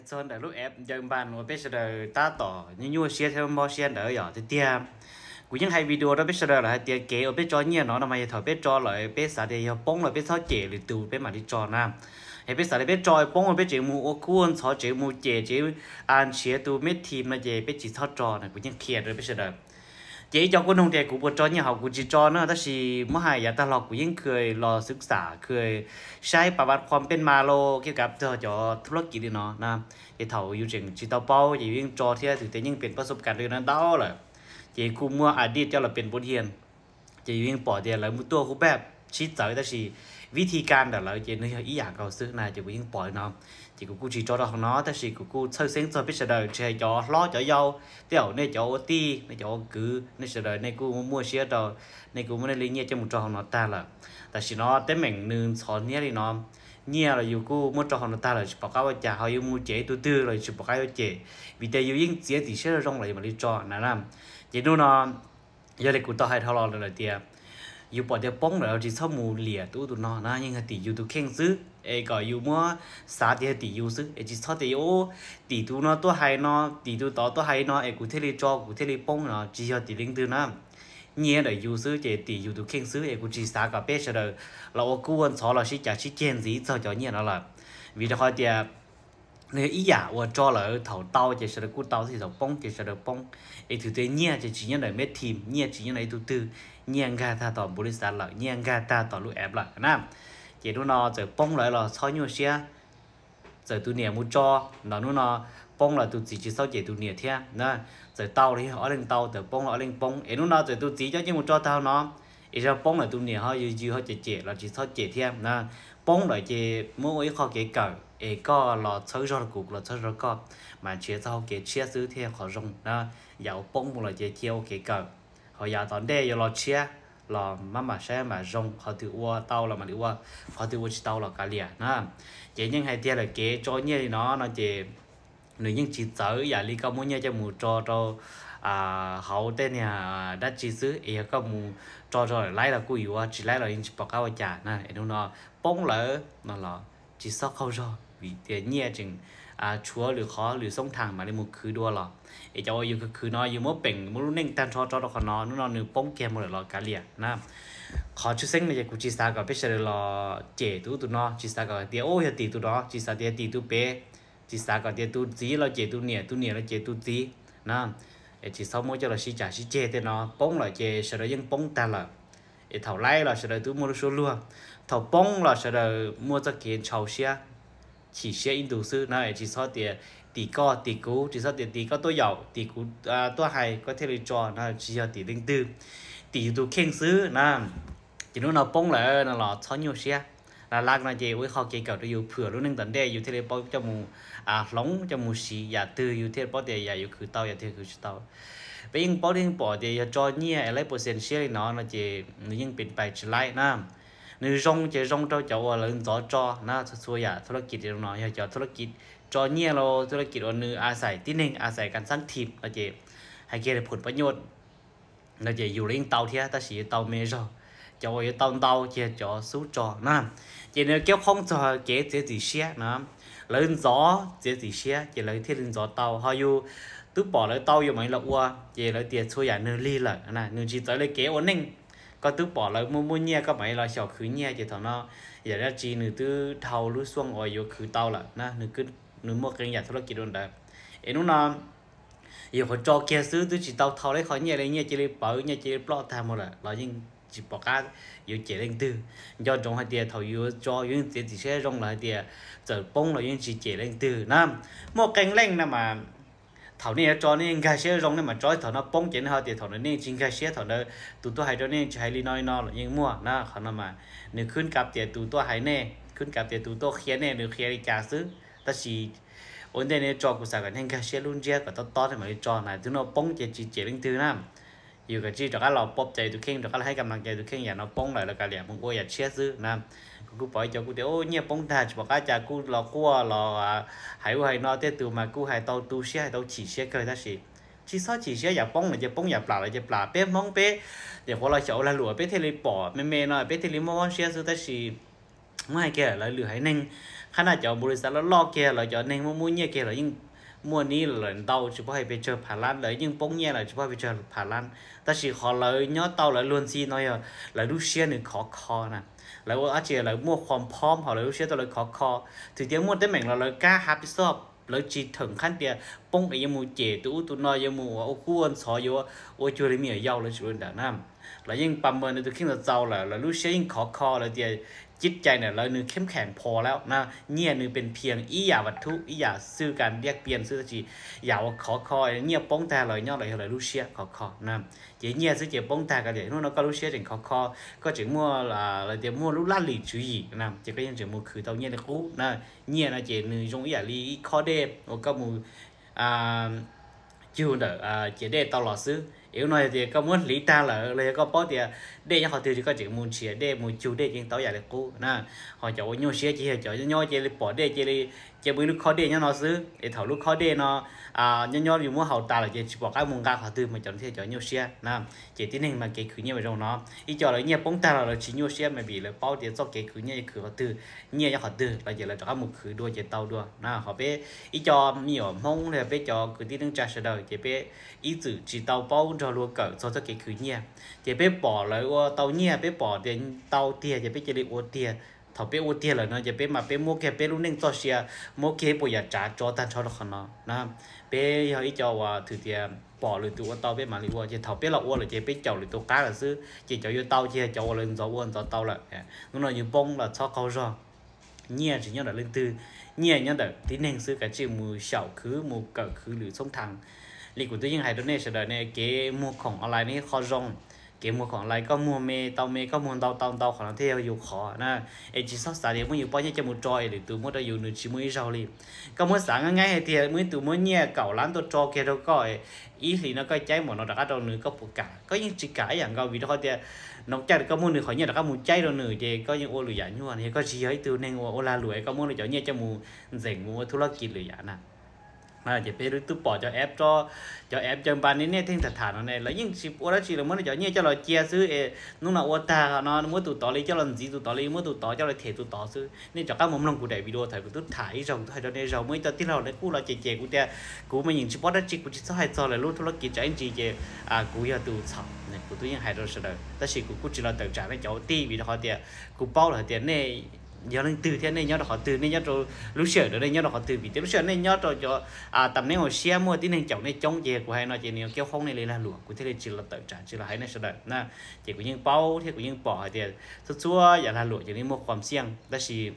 Txog ntawm lub app Ncaws Npas uas peb sawv daws tab tom nyuaj nyuaj siab thiab mob siab ntawd yom, tiag tiag kuv yeej hais video rau peb sawv daws lawm hais tias kev uas peb tso nyiaj no no mas yog thaum peb tso lawm peb xav tias yog poob lawm peb txhob cem lwm tus peb mam li tso na. Yog peb xav tias peb tso poob peb tseem mus ua kub ua ntxhov tseem mus cem tseem nrhiav tus me thim no ces peb tsis txhob tso na, kuv yeej qhia rau peb sawv daws. Ces ib co kuj nug tias kuv puas tso nyiaj hauv, kuv tsis tso na, tab sis muab hais yav tag los kuv yeej khw los xwb xam khw saib pas vas qhuam pej mas los kiag kav txog cov thuj lab kiv li no na. Ces thaum yus tseem tsis tau paub ces yus yeej tso thiab tus tias yeej pem pas sub kas li no ntau lawm. Ces kuj muaj adit coj los pem npua hias. Ces yus yeej pom tias lawv mus tuaj hu pab sib txawv tab sis vib thi kas ntawm lawv ces nws yog ib yam nkaus xwb na, ces kuv yeej pom li no. Ces kuv kuj tsis tso rau hauv no tab sis kuv kuj txhawj xeeb txog peb sawv daws tsis hais cov hlob cov yau, tej zaum nej cov ua tij nej cov ua kwv nej sawv daws nej kuj muaj siab rau, nej kuj muab nej li nyiaj coj mus rau hauv no tag lawm. Tam sim no teeb meem nws ntxhov hniab li no, nyiaj los yus kuj muab rau hauv no tag lawm tsis pom qab ua cas ho yus mus cem ib tug twg los yus tsis pom qab yuav cem, vim tias yus yeej txiav txim siab zoo los yus mam li tso na. Ces hnub no yog li kuv tau hais dhau los lawm tias yus pom tias poob lawm los tsis txhob mus liam tus ub tus no na, yeej yog tim yus tus kheej xwb es kom yus muab xav tias yog tim yus xwb es tsis txhob tias yus tim tus no tuaj hais no tim tus tod tuaj hais no es kuv thiaj li tso kuv thiaj li poob no, tsis yog tim leej twg na. Nyiaj ntawm yus xwb ces tim yus tus kheej xwb es kuv tsis xav kom peb sawv daws los ua kub ua ntxhov los sib cav sib ceg ntxiv txog cov nyiaj no lawm. Vim rau qhov tias nws ib yam uas tso lawm thaum tau ces sawv daws kuj tau, tab sis thaum poob ces sawv daws poob. Es thaum tias nyiaj ces tsis nyob ntawm me thim, nyiaj tsis nyob ntawm ib tug twg, nyiaj nkag tag tom npus li xav lawm, nyiaj nkag tag tom lub app lawm na. Ces hnub no txawm poob lawm los txhob nyuaj siab. Txawm tus niam mus tso, ntawm hnub no poob los tus txiv tsis txhob cem tus niam thiab na. Txawm tau los yog ob leeg tau, txawm poob los ob leeg poob. Es hnub no txawm tus txiv coj nyiaj mus tso tag no, es yog poob lawm tus niam ho yws yws ho cem cem los tsis txhob cem thiab na. Poob lawm ces muab ua ib qho kev kawm es koj los txhawb zog rau kuv, kuv los txhawb zog rau koj, mas nrhiav txoj hau kev tshiab xwb thiaj yog qhov zoo na. Yam uas poob mus lawm ces cia ua kev kawm, ho yam tom ntej yuav los tshiab los maj mam saib mam zoo, qhov twg ua tau los mam li ua, qhov twg ua tsis tau los kav liam na. Ces yeej hais tiag lawm kev tso nyiaj li no no ces nws yeej tsis txawv ib yam li koj muab nyiaj coj mus tso rau hauv tej niag dab tsi xwb, es yog koj mus tso rau lawm laib los kuj yuav, tsis laib los yeej tsis pom qab ua cas na. Es hnub no poob lawm no los tsis txhob qaug zog vim tias nyiaj tseem tshuav lwm qhov lwm xoob thaam mam li mus khwv dua los. Es cov uas yus khwv khwv no yus muab peem muab lub neej tag nrho tso rau qhov no, hnub no nws poob kiag mus lawm los kav liam na. Qhov tshwj xeeb no ces kuv tsis xav kom peb sawv daws los cem tus ub tus no, tsis xav kom tias ub yog tim tus no, tsis xav tias tim tus pem, tsis xav kom tias tus txiv los cem tus niam, tus niam los cem tus txiv na. Es tsis txhob muab coj los sib cav sib ceg tej no, poob lawm ces sawv daws yeej poob tag lawm. Es thaum laib los sawv daws twb muaj lub suab luag, thaum poob los sawv daws muaj txoj kev ntshau siab, chim siab ib ntus xwb na. Es tsis txhob tias tim koj tim kuv, tsis txhob tias tim koj tuaj yaum tim kuv tuaj hais koj thiaj li tso na, tsis yog tim leej twg, tim yus tus kheej xwb na. Ces hnub no poob lawm no los txhob nyuaj siab. Laj laj no ces ua ib qho kev kawm rau yus phwm lub neej tom ntej yus thiaj li paub coj mus hloov coj mus siv, yam twg yus thiaj paub tias yam yus khwv tau yam twg khwv tsis tau. Peb yeej paub thiab yeej pom tias yog tso nyiaj es laib percent siab li no no ces nws yeej pem pais tsis laib na. Nws zoo ces zoo rau cov uas lawv ntxov tso na, txhua txhua yam thub lab kis zoo no yog cov thub lab kis tso nyiaj los thub lab kis uas nws a xais tib neeg a xais kas xab thim no ces hais kiag li phum pab nyuaj no ces yus los yeej tau thiab tab sis yuav tau me zog. Cov uas yuav tau ntau ces cov xub tso na. Ces nws kev qhoob txog kev txiav txim siab na. Lawv ntxov txiav txim siab ces lawv thiaj li ntxov tau, ho yus twb pom lawv tau yus mam li los ua ces lawv tias txhua yam nws lig lawm na, nws tsis txawv li kev ua neej. Koj twb pom lawv muaj muaj nyiaj koj mam li los xyaum khwv nyiaj ces thaum no yam dab tsi nws twb dhau lub xuaj uas yuav khwv tau lawm na, nws muaj qee yam thub lab kis dua ntawd. Es hnub no yus qhuav tso kiag xwb twb tsis tau thau li qhov nyiaj li, nyiaj cia li pawv nyiaj cia li ploj tag mus lawm los yeej tsis pom qab yuav cem leej twg. Nco ntsoov hais tias thaum yus tso yus yeej txiav txim siab zoo lawm hais tias txawm poob los yeej tsis cem leej twg na. Muaj qee leej no mas thaum nej yuav tso nej nkag siab zoo nej mam tso, thaum no poob ces nej ho tias thaum ntawd nej tsis nkag siab, thaum ntawd tus tuaj hais rau nej tsis hais li no li no los yeej muaj na. Qhov no mas nws khwb kav tias tus tuaj hais nej, khwb kav tias tus tuaj qhia nej nws qhia li cas xwb. Tab sis ua ntej nej tso kuv xav kom nej nkag siab lub ntsiab kom tob tob nej mam li tso na, tus no poob ces tsis cem leej twg na. Yus kav tsij rov qab los pov cai tus kheej, rov qab los haib kam nas cai tus kheej, yam no poob lawm los kav liam mus ua yam tshiab xwb na. Kuv kuj pom ib co kuj tias nyiaj poob tag tsis pom qab cas kuj los quaj los hais ub hais no, tej tus mas kuj hais tau tu siab hais tau chim siab kawg tab sis tsis txhob chim siab, yam poob lawm ces poob, yam plam lawm ces plam. Peb Hmoob peb nyuam qhuav los xyaum ua lag luam peb thiaj li pom me me no peb thiaj li muaj mob siab xwb tab sis muab hais kiag lawv lwm haiv neeg, qhab na cov npaum li xav loj loj kiag lawv cov neeg muaj muaj nyiaj kiag lawv yeej muaj nib lawm ntau tsis paub hais pes tsawg phav lab, lawv yeej poob nyiaj lawm tsis paub hais pes tsawg phav lab. Tab sis qhov lawv nyob tau lawv luag ntxhi no yog lawv lub siab nws khov kho na. Lawv ua dab tsi lawv muaj khom phom hauv lawv lub siab tau lawv khov kho. Twb tias muaj teeb meem los lawv kab hab pis xoj, lawv tsis theem qhab tias poob es yuav mus cem tus ub tus no, yuav mus ua ua kub ua ntxhov, yuav ua cuag li me nyuam yaus, lawv tsis ua li ntawd na. Lawv yeej pa npa ntawm tus kheej txaus txaus lawm, lawv lub siab yeej khov kho lawm tias cib cai ntawm lawv nws kheeb kheem phom lawm na. Nyiaj nws pes phias ib yam vaj thub ib yam xwb, kas diab pias xwb, tab sis yam uas khov kho nyiaj poob tag lawm nyob lawm yog lawv lub siab khov kho na. Ces nyiaj xwb ces poob tag, koj tias hnub no koj lub siab tseem khov kho, koj tseem muaj, lawv tias muaj lub laj lim tswv yim na, ces koj yeej tseem mus khwv tau nyiaj li qub na. Nyiaj no ces nws zoo ib yam li ib khob dej uas koj mus cug ntawm ciav dej tau los xwb. Es hnub no yog tias koj muab hliv tag lawm los yog koj paub tias dej nyob qhov twg ces koj tseem mus nrhiav dej mus cug dej yeej tau ib yam li qub na. Ho cov uas nyuaj siab ces yog cov nyob nyob cia li pom dej cia li, ces muaj ib lub khob dej nyob no xwb, es thaum lub khob dej no nyob nyob yus muab haus tas lawm ces tsis pom qab mus nqa qhov twg, mas cov no thiaj cov nyuaj siab na. Ces tib neeg mas kev khwv nyiaj mas zoo no, ib co lawv nyiaj poob tag los lawv tsis nyuaj siab mas vim lawv paub tias txoj kev khwv nyiaj yog khwv qhov twg, nyiaj nyob qhov twg los ces lawv rov qab mus khwv dua ces tau dua na. Ho peb ib co me nyuam Hmoob los yog peb cov kwv tij neej tsa sawv daws ces peb ib txwm tsis tau paub nrog luag kawm txog txoj kev khwv nyiaj. Ces peb pom lawv ua tau nyiaj, peb pom tias tau tiag ces peb cia li ua tiag. Thaum peb ua tiag lawm no ces peb mas peb muab kiag peb lub neej txoj sia, muab kiag ib puas yam tsav tso tag nrho rau qhov no na. Peb yog ib co uas thwm tias pom lwm tus ua tau peb mam li ua, ces thaum peb los ua lawm ces peb caum lwm tus qab lawm xwb, ces cov yuav tau ces yog cov uas lawv ntxov ua ntxov tau lawm. Hnub no yus poob los txhob qaug zog. Nyiaj tsis nyob ntawm leej twg, nyiaj nyob ntawm tib neeg xwb, kav tsij mus xyaum khwv mus kawm khwv lwm thoob thav. Li kuv twb yeej hais rau nej sawv daws ne, kev muag khoom online ne qhov zoo. Kev muag khoom online koj muag me tau me, koj muag ntau tau ntau, qhov no thiaj yog yus qhov na. Es tsis txhob xav tias muab yus pob nyiaj coj mus tso es lwm tus muab rau yus nws tsis muaj ib zaug li. Koj muab xav nqaij nqaij hais tias muaj ib tug muab nyiaj kaum lab tuaj tso kiag rau koj, ib hlis no koj caij npaum no rov qab rau nws, koj puas kam? Koj yeej tsis kam ib yam nkaus, vim rau qhov tias no caij koj muab nws qhov nyiaj rov qab mus caij rau nws ces koj yeej ua lwm yam nyuaj. Yog koj tsis yog ib tug neeg uas ua lag luam es koj muab nws cov nyiaj coj mus ntxeem mus ua thub loj kis lwm yam na. Ces peb twb pom cov app, cov app caw npas ne, nej theej tham tham no ne, lawv yeej tsis ua dab tsi, lawv muab nej cov nyiaj coj los cia xwb es hnub no ua tag no muab tus tod li coj los ntxiv tus tod li, muab tus tod coj los them tus tod xwb. Nej rov qab mus mloog kuv daim video thaum kuv twb tham ib zaug, kuv twb hais rau nej zaug, muaj ib co tij laug lawv kuj los cem cem kuv tias kuv mas yeej tsis paub dab tsi, kuv tsis txhob hais txog lawv lub thub loj kis tsam ib ntsis ces kuv yog tus txhaum. Kuv twb yeej hais rau sawv daws tab sis kuv kuj tsis los tawm tsam nej cov tij, vim rau qhov tias kuv paub lawm hais tias nej yog leej twg thiab nej nyob rau qhov twg, nej nyob rau lub sij hawm ntawd nej nyob rau qhov twg, vim tias lub sij hawm nej nyob rau cov tam neeb uas siab muaj tib neeg caum nej coob ces kuv hais no ces nws yuav keb qhoob nej li lag luam, kuv thiaj li tsis los tawm tsam tsis los hais nej sawv daws na. Ces kuv yeej paub thiab kuv yeej pom hais tias txhua txhua yam lag luam ces nws muaj khuam xiaj, tab sis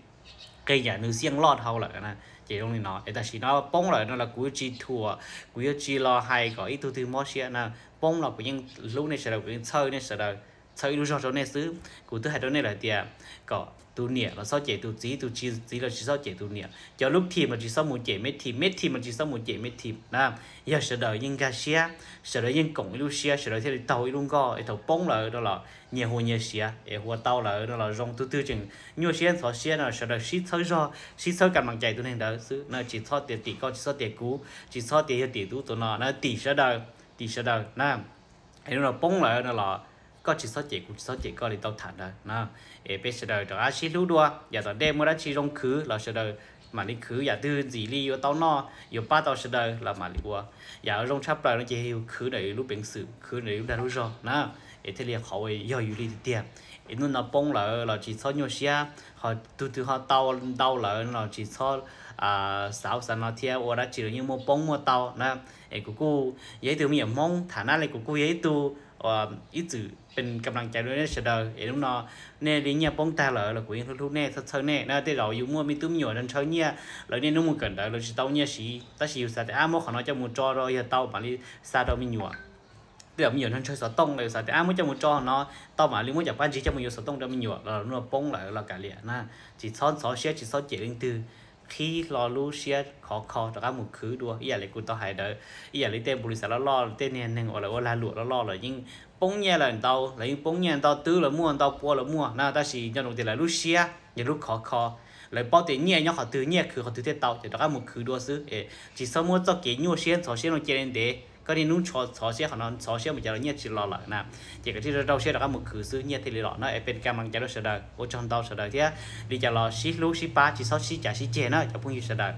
qee yam nws xiaj loj dhau lawm na. Ces zoo li no es tam sim no poob lawm no los kuv yuav tsis thuam, kuv yuav tsis los hais kom ib tug twg mob siab na. Poob los kuv yeej hlub nej sawv daws, kuv yeej txhawb nej sawv daws, txhawb ib lub zog rau nej xwb. Kuv twb hais rau nej lawm tias kom tus niam los txhob cem tus txiv, tus txiv los tsis txhob cem tus niam, cov lub thim los tsis txhob mus cem me thim, me thim los tsis txhob mus cem me thim na. Yog sawv daws yeej nkag siab, sawv daws yeej koom ib lub siab, sawv daws thiaj li taug ib lub nkoj es thaum poob lawm no los nyias hu nyias siav, es hu tau lawm no los zoo. Tus twg tseem nyuaj siab ntxhov siab no sawv daws sib txhawb zog, sib txhawb kam mam cais tus neeg ntawd xwb na. Tsis txhob tias tim koj, tsis txhob tias kuv, tsis txhob tias yog tim tus tus no na, tim sawv daws, tim sawv daws na. Es hnub no poob lawm no los koj tsis txhob cem kuv, tsis txhob cem koj li tau tham ntawd na. Es peb sawv daws rov qab sib hlub dua, yam tom ntej muaj dab tsi zoo khwv los sawv daws mam li khwv, yam twg ntxim li yuav tau noj yuav pab tau sawv daws los mam li ua. Yam zoo tshaj plaws no ces yus khwv ntawm yus lub peev xwm, khwv ntawm yus lub dag lub zog na, es thiaj li qhov uas yog yus li tiag tiag. Es hnub no poob lawm los tsis txhob nyuaj siab, ho tus twg ho tau ntau lawm no los tsis txhob xav ub xav no thiab, ua dab tsi los yeej muaj poob muaj tau na. Es kuv kuj yog ib tug me nyuam Hmoob tham nab li, kuv kuj yog ib tug ib txwm pes kam mam cais rau nej sawv daws. Es hnub no nej li nyiaj poob tag lawm los kuv yeej hlub hlub nej, txhawb txhawb nej na. Tej zaum yus muaj me tub me nyuam ntshaw nyiaj, lawv niaj hnub mus kawm ntawv lawv tsis tau nyiaj siv, tab sis yus xav tias ab muab qhov no coj mus tso rau yog tau mam li xa rau me nyuam. Tej zaum me nyuam ntshaw xov tooj los yus xav tias ab muab coj mus tso no tau mam li muab cov paj ntsig coj mus yuav xov tooj rau me nyuam los hnub no poob lawm los kav liam na. Tsis txhob ntxhov siab, tsis txhob cem leej twg, qhib hlo lub siab khov kho rov qab mus khwv dua ib yam li kuv tau hais ntawd. Ib yam li tej npaum li xav loj loj, tej niag neeg uas lawv ua lag luam loj loj los yeej poob nyiaj lawm ntau, lawv yeej poob nyiaj ntau twb lawv muaj ntau pua lawv muaj na, tab sis nco ntsoov tias lawv lub siab yog lub khov kho. Lawv paub tias nyiaj nyob qhov twg, nyiaj khwv qhov twg thiaj tau ces rov qab mus khwv dua xwb. Es tsis txhob muab txoj kev nyuaj siab ntxhov siab no cia li ntev. Koj niaj hnub ntxhov siab qhov no, ntxhov siab mus cas los nyiaj tsis los lawm na. Ces kav tsij rau rau siab rov qab mus khwv xwb, nyiaj thiaj li los na. Es peb kam lam cav rau sawv daws ua tsaug ntau sawv daws thiab, li cas los sib hlub sib pab, tsis txhob sib cav sib ceg na cov phooj ywg sawv daws.